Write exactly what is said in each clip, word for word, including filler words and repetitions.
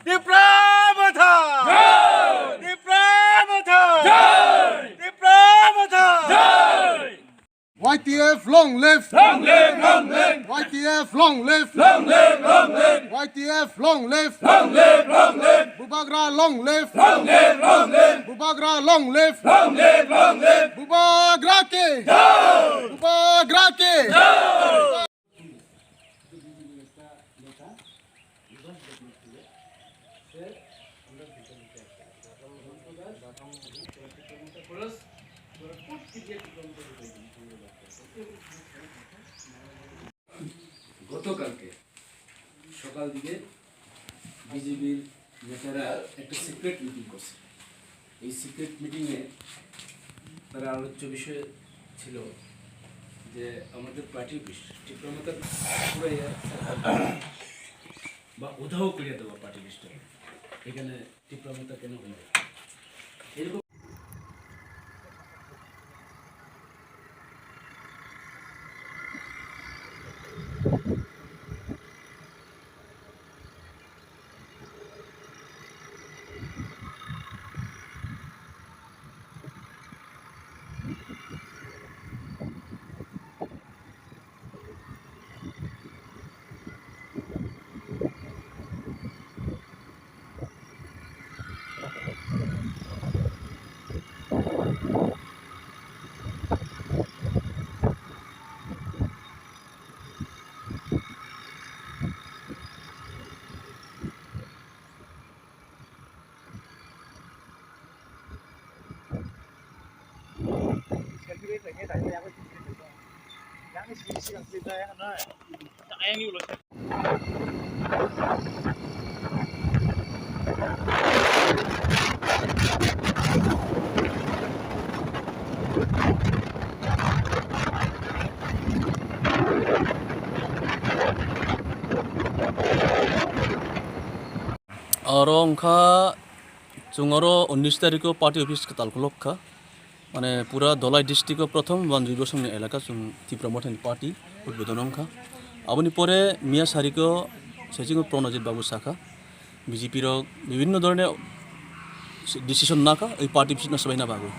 Tipra Motha! Jai! Tipra Motha! Jai! Tipra Motha! Jai! Y T F long live! Long live, long live! Y T F long live! Long live, long live! Y T F long live! Long live, long live! Bubagra long live! Long live, long live! Bubagra long live! Long live, long live! Bubagra ki! Jai! Bubagra ki! Jai! গতকালকে সকাল দিকে বিজেপির নেতারা একটা secret meeting করছে। এই সিক্রেট মিটিংয়ে তারা আলোচ্য বিষয় ছিল যে আমাদের পার্টি অফিস টিপ্রা মথা পুরাইয়া বা উধাও করিয়া দেওয়া পার্টি অফিসটা। এখানে টিপ্রা মথা কেন হইবে? এরকম Oro wngkha, chwng oro unis tarikho party office kwtal khulok kha. Mane pura Dholai district o prothom Wanjwi bosongni elaka chwng Tipra Mothani party udbodon wngkha. Aboni pore miya sariko saichung Pranajit Babu sakha, B J P rok bibhinno dhoroner decision nakha ei party bisingtwi swbaina bagwi.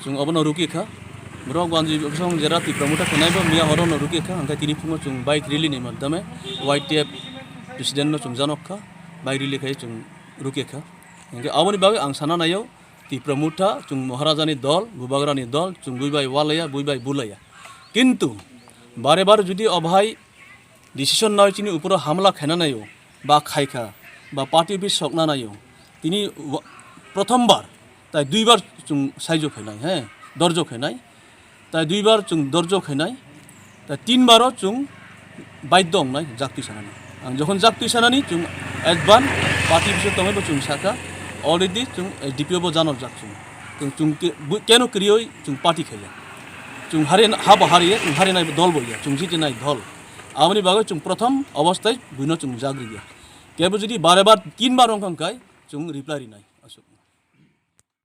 Chwng obono rukikha. Borok Wanjwi bosong jera Tipra Motha khenaibo miya horono rukikha, hwnkhe tini phungo chwng bike rally ni madhyame Y T F president no chwng janokha, bike rally khai chwng rukikha. Hwnkhe aboni bagwi ang sana naio, Tipra Motha, chwng Maharajani dol, Bubagrani dol, chwng buibai walaya, buibai bulaya. Kintu bare bare jodi o bahai decision nai chini uporo hamla khaina naio, ba khaikha, ba party office sokna naio, tini wa-, prothom bar, tai dui bar chwng saijo khainai, he, dorjo khainai. Tai duibar chwng dorjo khainai, tai tinbaro chwng baidhyo wngnai jaktwi sanani. Ang jokhon jaktwi sanani chwng advance party bisingo tongwi bo chwng sakha, already chwng S D P O bo janor jak chwng. Chwng, chwng ke-, bu-, keno kwrwiwi chwng party khaiya. Chwng hari ha bo hariya, chwng harinai dol bo ya, chwng jitinai dol. Aboni bagwi chwng prothom obostai buino chwng jagriya. Kebo jodi bare bar tinbar wngkha hwnkhe chwng reply rinai.